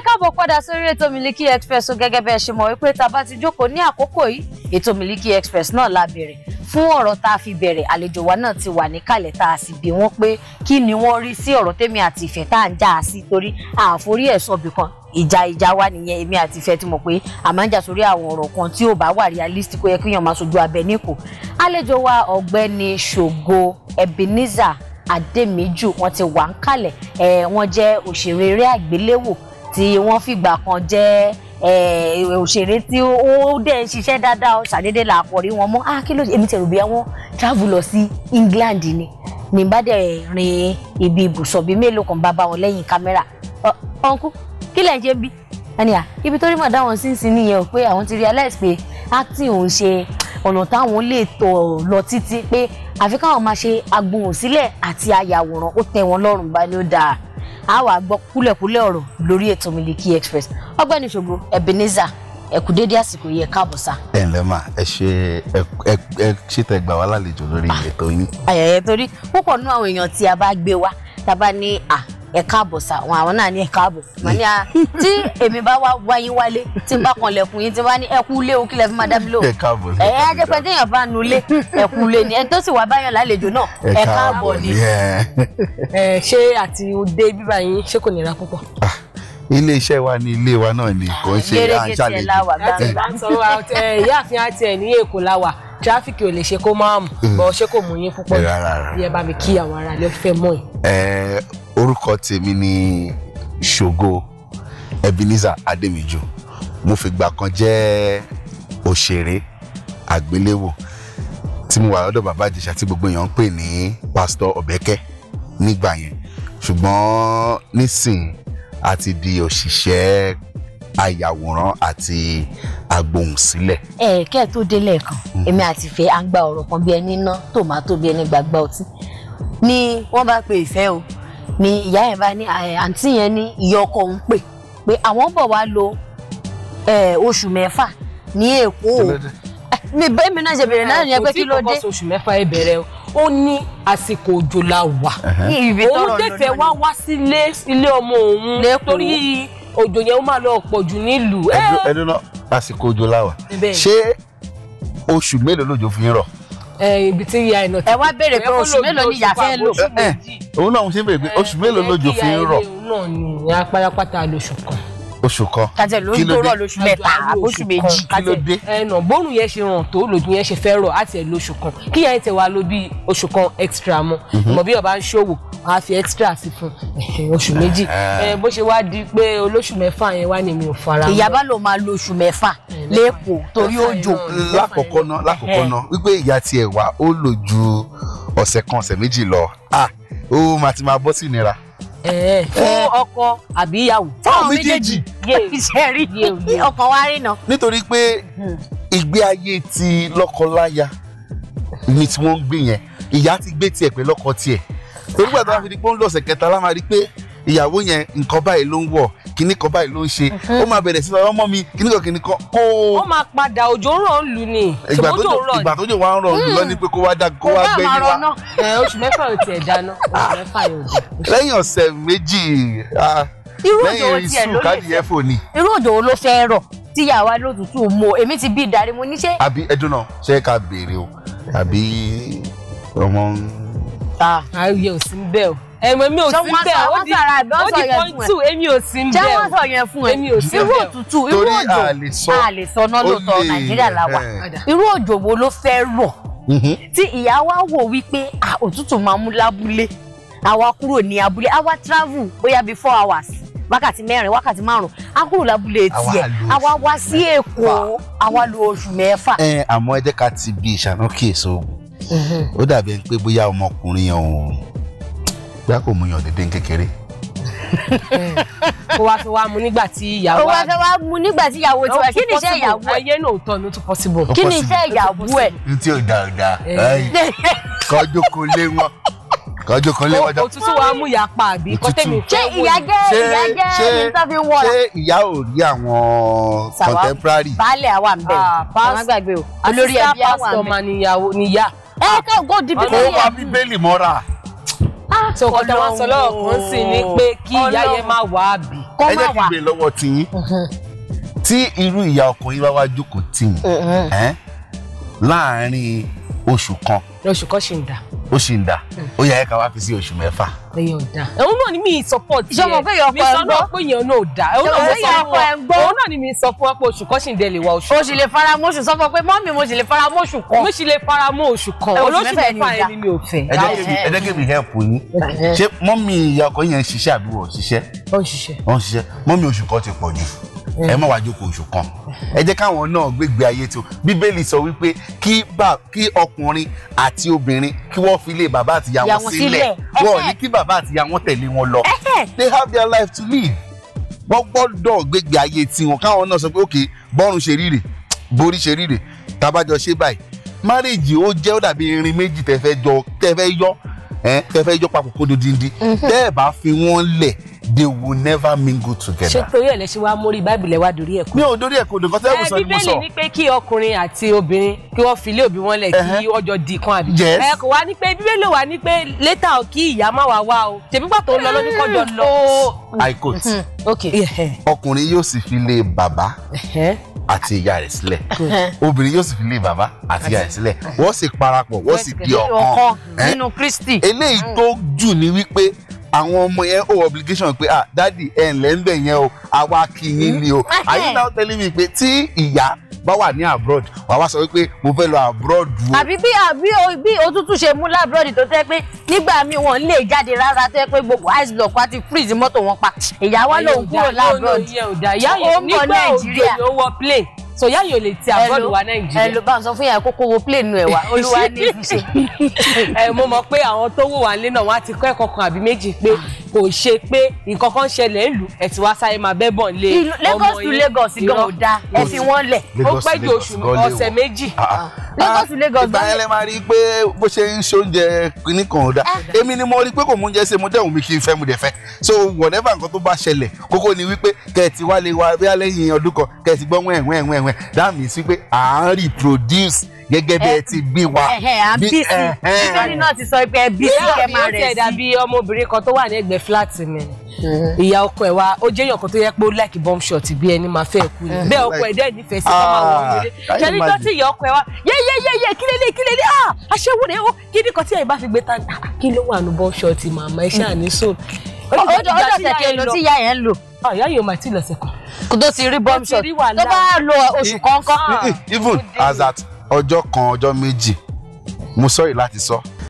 Káàbọ̀ padà sórí ètò Miliki Express. Gẹ́gẹ́ bẹ́ẹ̀ ṣe mọ̀ wípé tá a bá ti jókòó ní àkókò yìí, ètò Miliki Express náà la bẹ̀rẹ̀. Fún ọ̀rọ̀ tá a fi bẹ̀rẹ̀, àlejò wa náà ti wà níkàlẹ̀, tá a sì bi wọ́n pé kí ni wọ́n rí sí ọ̀rọ̀ tèmi àti Ìfẹ́ tá à ń já a sí, torí àforí ẹ̀ sọ̀bì kan. Ìjà wa nìyẹn. Èmi àti Ìfẹ́ ti mọ̀ pé a máa ń jà sórí àwọn ọ̀rọ̀ kan tí ò bá wà realistic, kó yẹ kí èèyàn máa sojú abẹ níkò. Àlejò wa, Ọ̀gbẹ́ni Ṣògo Ebenezer Adémíjú, wọ́n ti wà ń kalẹ̀. Wọ́n jẹ́ òṣèré eré àgbéléwò tí wọ́n fìgbà kan jẹ́ òṣèré tí ó dẹ̀ ń ṣiṣẹ́ dáadáa. Ṣàdédé là kọ̀ rí wọn mọ́. Ah, kí ló? Èmi tẹ̀rù bí wọ́n travel lọ sí England ni bá dẹ̀ rin ibi ibùsọ̀ bíi mélòó kan, bá bá wọn lẹ́yìn kámẹ́rà. Uncle, kí lẹ̀ ń ṣe bí? Ẹni à ibi tó rí mọ̀ dáwọn sínsìn nìyẹn o, pé àwọn ti realize pé acting òun ṣe ọ̀nà táwọn lè tọ̀ lọ títí, pé àfi káwọn máa ṣe agbóhùnsílẹ̀ àti ayàwòrán. Ó tẹ́ wọn lọ́rùn bá ní ó dáa. A wà gbọ́ kúlẹ̀kúlẹ̀ ọ̀rọ̀ lórí ètò Miliki Express. Ọ̀gbẹ́ni Ṣògo Ebenezer, ẹ kú dédé àsìkò yìí, ẹ káàbọ̀ sá. Ẹ ǹlẹ́ mà, ẹ ṣe, ẹ ṣe tẹ́ gbà wá lálejò lórí ètò yín. Ayẹyẹ, torí púpọ̀ nínú àwọn èèyàn tí a bá gbé wá, tá a bá ní à ẹ káàbọ̀ sá wọn, àwọn náà ní ẹ káàbọ̀. Mà ní à tí èmi bá wá wáyé wálé, tí n bá kanlẹ̀kùn yín, tí n bá ní ẹ kú lé o, kí lẹ fi máa dá mi lóhùn? Ẹ káàbọ̀. Ẹ ẹ jẹ́ pé téèyàn bá nu ilé, ẹ kú lé ni. Ẹni tó sì wá báyọ̀ lálejò náà, ẹ káàbọ̀ ni. Ẹ ṣé, àti dé bíbá yín, ṣé kò nira púpọ̀? Ilé iṣẹ́ wa ni ilé wa náà ni, kò ń ṣe à ń Gẹ́gẹ́ tiẹ̀ ṣàlejò. la wà láti gbangba. bá ń sọ ìyáàfin àti ẹ̀ ní Èkó la wà, traffic ò lè ṣe kó máa mú bọ́, ṣé kò mú yín púpọ̀ jù? Rárá, rárá. Bí ẹ bá mi kí àwọn ará ilé, fẹ́ mọ̀ yín. Orúkọ tèmi ni Ṣògo Ebenezer Adémíjú. Mo fìgbà kan jẹ́ òṣèré àgbéléwò tí mo wà lọ́dọ̀ Bàbá Ìjẹ̀ṣà, tí gbogbo èèyàn ń pè ní Pásítọ̀ Ọ̀bẹ́kẹ́ nígbà yẹn, ṣùgbọ́n nísìn a ti di òṣìṣẹ́ ayàwòrán àti agbóhùnsílẹ̀. Ẹ kẹ́ ẹ tó délẹ̀ kan, èmi àti Ìfẹ́ à ń gba ọ̀rọ̀ kan bí ẹni ná tòmátò, bí ẹni gbàgbá ọtí ni. Wọ́n bá pe Ìfẹ́ o, ni ìyá yẹn bá ní àǹtí yẹn ní ìyá ọkọ òun pè pé àwọn bọ̀ wá lo oṣù 6 ní Èkó o. Mi bẹ́ẹ̀ mi náà ṣe bèrè náà nìyẹn pé kí ló dé. Kò tí kọ́kọ́ oṣù 6 ẹ bẹ̀rẹ̀ o. Ó ní àsìkò òjò la wà. Ní ibi Òun tọ́rọ̀ tètè lọ wá wá sílé ilé ọmọ òun Lẹ́kọ̀ọ́. torí òjò yẹn ó máa lọ pọ̀ jù nílùú. Ẹdún náà, àsìkò òjò la wà. Bẹ́ẹ̀. Ṣé oṣù mélòó lòjò fi ń rọ̀? Ẹ ibi tí ìyá ẹ̀ náà ti Ẹ wá béèrè pé oṣù mélòó ni ìyá fẹ́ lò? Òun náà mo ṣe ń béèrè pé oṣù mélòó lòjò fi ń rọ̀? Náà ni apárápátá lóṣù kan. Oṣù kan. Kàtẹ́ ló Kí ń ló tó dé? rọ̀ lóṣù 3 àbóṣù 2. Kí ló dé? Ẹnà bórun yẹn ṣe ràn tó, lòdù yẹn ṣe fẹ́ rọ̀ àti ẹ̀ lóṣù kan, kí yẹn tẹ̀ wá ló bí oṣù kan extra mọ́ mọ̀. Bí ọba ń ṣòwò, wàá fi extra sí fún oṣù 2. Bó ṣe wá di pé olóṣù 6 yẹn wá ní mi ò fara mọ́. Ìyá bá lò máa lo oṣù 6 lẹ́kọ̀ọ́ torí òjò. Lákọ̀ọ́kọ́ náà, wípé ìyá tiẹ̀ wá, ó lò ju ọ̀sẹ̀ kan, ọ̀sẹ̀ 2 lọ, ah, ó máa ti máa bọ́ sí ìnira. Fún ọkọ àbí ìyàwó? Fáwọn méjèèjì. Iṣẹ́ rí ọkàn wa rí náà. Nítorí pé ìgbé ayé ti lọ́kọláya ni tí wọ́n ń gbé yẹn. Ìyá ti gbé tiẹ̀ pé lọ́kọ tiẹ̀, torí gbàdúrà wá fi di pé ó ń lọ ọ̀sẹ̀ kẹta lá, máa rí pé ìyàwó yẹn, nǹkan báyìí ló ń wọ̀, kíní kan báyìí ló ń ṣe. Ó máa bẹ̀rẹ̀ sí lọ ọmọ mi, kíní kan kíní kan kó. Ó máa padà, òjò ń rọ̀ ń lù ní. Ìgbà tó Ṣòbójò ń rọ̀. Ìgbà tó jò wá ń rọ̀ lọ ní pé kó wá dá kó wá Kò gbé bá máa ní rọ wá. náà. Oṣù 6 ò tiẹ̀ dáná, oṣù 6 yóò dé. Lẹ́yìn ọ̀sẹ̀ 2, ah, Irú òjò wo lẹ́yìn tiẹ̀ iṣu ló lè kádìyẹ fẹ́? fò ni. Irú òjò wo ló fẹ́ rọ̀ tíyàwó alótùtù mú? Èmi ti bí ìdarí mo ní ṣe. Àbí ẹdùn náà, ṣé ká béèrè o, àbí ọmọ ń Ayé ò sí bẹ́ẹ̀ o, ẹ̀mọ̀ mi ò Ṣé sí wọ́n bẹ́ẹ̀. sọ- Ó wọ́n di sọ̀rọ̀ àbí wọ́n ó sọ di yẹn point fún ẹ? two, èmi ò sí Ṣé bẹ́ẹ̀ wọ́n o. sọ yẹn fún ẹ? Èmi ò sí Irú bẹ́ẹ̀ o. òtútù, irú Torí òjò a lè sọ. A lè sọ náà Ó lóòótọ́, Nàìjíríà la wà. Irú òjò wo ló fẹ́ rọ̀ tí ìyá wa wò wípé ah, òtútù máa mú lábúlé, àwa kúrò ní abúlé, àwa travel bóyá bíi 4 hours, wákàtí 4, wákàtí 5, a kúrò lábúlé Àwa tiẹ̀, lo àwa wá sí Èkó, àwa lo oṣù 6? Ẹ àmọ́ ẹ jẹ́ ká ti bí ìṣàná kíyèsí o. Ó dàbí ẹni pé bóyá ọmọkùnrin yẹn ò, bóyá kò mú yàn dédé ní kékeré. Kó wá fi wá mu nígbà tí ìyàwó Ó wá fẹ́ wá mú nígbà tí ìyàwó tiwa. Kí ni iṣẹ́ ìyàwó ẹ̀? Ayé náà ò tọ́ ni, ó tún possible. Ó Kí ni possible. iṣẹ́ ìyàwó ẹ̀? Ní tí ò da ò da, kọjú kò lé wọn, kọjú kò lé wọn jọ. Òtútù wa mú ìyá pa àbí Òtútù. kọ́tẹ́mi. Ṣé ìyá jẹ́ ìyá jẹ́ ní tó fi ń wọra? Ṣé ìyá ò rí àwọn contemporary? Baálé àwa ń bẹ̀. Ah, Ẹ má gbàgbé o, olórí ẹbí àwa pásítọ̀ ń bẹ̀. mà níyàwó níyà. Ẹ ká kó di Kó bíbélì wá ẹ̀. bíbélì mọ́ra. Ah, So nǹkan tí wọ́n sọ lọ́wọ́ kan sì ni pé kí ìyá yẹn má wà á bì. Ẹ jẹ́ kí n gbé lọ́wọ́ tiyín. Tí irú ìyá ọkùnrin bá wá jókòó tì yín láàárín oṣù kan. Oṣù kan ṣì ń dà. Ó ṣì ń dà. Ó yẹ ká wá fi sí oṣù mẹ́fà. Èèyàn ò dà. Òun náà ni mi support yẹ. Ṣé mo fẹ́ yọ ọkọ ẹ̀ ń gbọ́? Mi sọ náà pé èèyàn náà ò dà. Òun náà ni mi sọ fún wa pé oṣù kan ṣì ń dẹ̀ lè wá oṣù. O sì lè fara mọ́ oṣù, sọ fún ọ pé mọ́mì mo sì lè fara mọ́ oṣù kan. Mo sì lè fara mọ́ oṣù kan. Olóṣù mẹ́fà yẹn ni mi ò fẹ́. Ẹ jẹ́ kí mi help yín. Ṣé mọ́mì ìyá ọkọ yẹn ń ṣiṣẹ́ àbí wọ́n ṣiṣẹ́? Ó ń ṣiṣẹ́. Ó ń ṣiṣẹ́. Mọ́mì oṣù kan ti pọ̀ jù. Ẹ má wá jókòó oṣù kan. Ẹ jẹ́ káwọn náà gbégbé ayé tí o. Bíbélì sọ wípé kí ọkùnrin àti obìnrin kí wọ́n fi ilé bàbá àti ìyá wọn sílẹ̀. Wọ́n ní kí bàbá àti ìyá wọn tẹ̀lé wọn lọ. They have their life to live. Wọ́n gbọ́dọ̀ gbégbé ayé tiwọn káwọn náà sọ pé ok, bọ́run ṣe ríre, borí ṣe ríre, tábàjọ ṣe báyìí. Marriage ó jẹ́ ó dàbí irin méjì tẹ́ fẹ́ yọ tẹ́ fẹ́ yọ papọ̀ kó dodindi. Tẹ́ ẹ bá fi wọ́n lẹ̀, they will never mingle together. Ṣé torí ẹ̀ lẹ ṣe wá mórí báìbìlì ẹ̀ wá dorí ẹ̀ kú? Mi ò dorí ẹ̀ kú, nǹkan tẹ́ ẹ̀ sọ ni mo sọ. Bíbélì ní pé kí ọkùnrin àti obìnrin kí wọ́n fi ilé òbí wọn lẹ̀ kí wọ́n jọ di kan àbí. Ẹ kò wá ní pé bíbélì wà ní pé létà kí ìyá má wá wá o. Tèmi pàtó ń lọ lóní kọjọ lọ. I quote. Ọkùnrin yóò sì fi lé bàbá àti ìyá rẹ̀ sílẹ̀. Obìnrin yóò sì fi lé bàbá àti ìyá rẹ̀ sílẹ̀. Wọ́n sì parapọ̀, wọ́n sì di ọ̀kan nínú Kristi. Eléyìí tó jù ní wípé àwọn ọmọ yẹn ó obligation pé ah dadi ẹ ǹlẹ́ ń bẹ̀ yẹn o, àwa kì í yín ni o. Are you now telling me pé tí ìyá bá wà ní abroad wàá wá sọ wípé mo fẹ́ lọ abroad o. Àbí bí òtútù ṣe mú lábroad tó tẹ́ pé nígbà míì wọn lè jáde rárá tó tẹ́ pé gbogbo ice block wa ti freeze mọ́tò wọn pa, ìyá wa lòun kúrò lábroad. Ó ń bọ̀ Nàìjíríà. Ó wọ plane. So ìyá yóò lè ti abroad wá Nàìjíríà. Ẹ ló bá ń sọ fún yàrá kókó wo plane nu ẹ wá, Olúwa ní fi ṣe. Ẹ mo mọ̀ pé àwọn tó wò wá lé náà wọ́n á ti kọ́ ẹ̀kọ́ kan àbí méjì pé kò ṣe pé nǹkan kan ṣẹlẹ̀ ń lù ẹ̀ tí wàá sáré máa bẹ́ bọ̀ lé ọmọ yín. Lagos to Lagos gan ò dáa, ẹ fi wọ́n lẹ̀. Ó pẹ́ ju oṣù ọ̀sẹ̀ méjì. Lagos to Lagos. Ìgbà yẹn lẹ máa rí i pé bó ṣe ń ṣe oúnjẹ kìíní kan ò dáa. Èmi ni mo rí i pé kò mú oúnjẹ ṣe, mo dẹ̀hùn mi kí n fẹ́ mo dẹ̀ fẹ́. So whatever nǹkan tó bá ṣẹlẹ̀, kókó ni wípé kẹ̀ ti wá lè wá bí lẹ́yìn ọdún kan kẹ̀ ti gbọ́ wẹ́n wẹ́n wẹ́n wẹ́n. That means wípé à ń reproduce gẹ́gẹ́ bí ẹ ti bí wa. À ń bí sí. Bíbélì náà ti sọ pé ẹ bí sí kẹ́ máa rẹ̀ sí. Ìyá mi ó tiẹ̀ dàbí ọmọbìnrin kan tó wà ní ẹgbẹ́ fúláàtì mi. Ìyá ọkọ ẹ̀ wa ó jẹ́ èèyàn kan tó yẹ pé ó like bomb shot bí ẹni máa fẹ́ kú ni. Bẹ́ẹ̀ ọkọ ẹ̀ dẹ́ nífẹ̀ẹ́ sí kọ́ máa wọ̀ ọ́ nílé. Ṣé níjọ́ tí ìyá ọkọ ẹ̀ wa yé yé yé yé kí lélẹ̀ kí lélẹ̀ ah aṣẹ́wó rẹ̀ ó kí ní kan tí ẹ̀yin bá fi gbé ta kí ló wà ní bomb shot màmá ẹ ṣáà ní sóò. Ó dọ̀sẹ̀ kelo tí ìyá yẹn ń lò. Ìyá yìí ò máa tí ì lọ́sẹ̀ kan. Kò tó ti rí bomb shot tó bá lo oṣù kọ̀ọ̀kan. Even as at ọjọ́ kan ọjọ́ méjì, mo sorry láti sọ,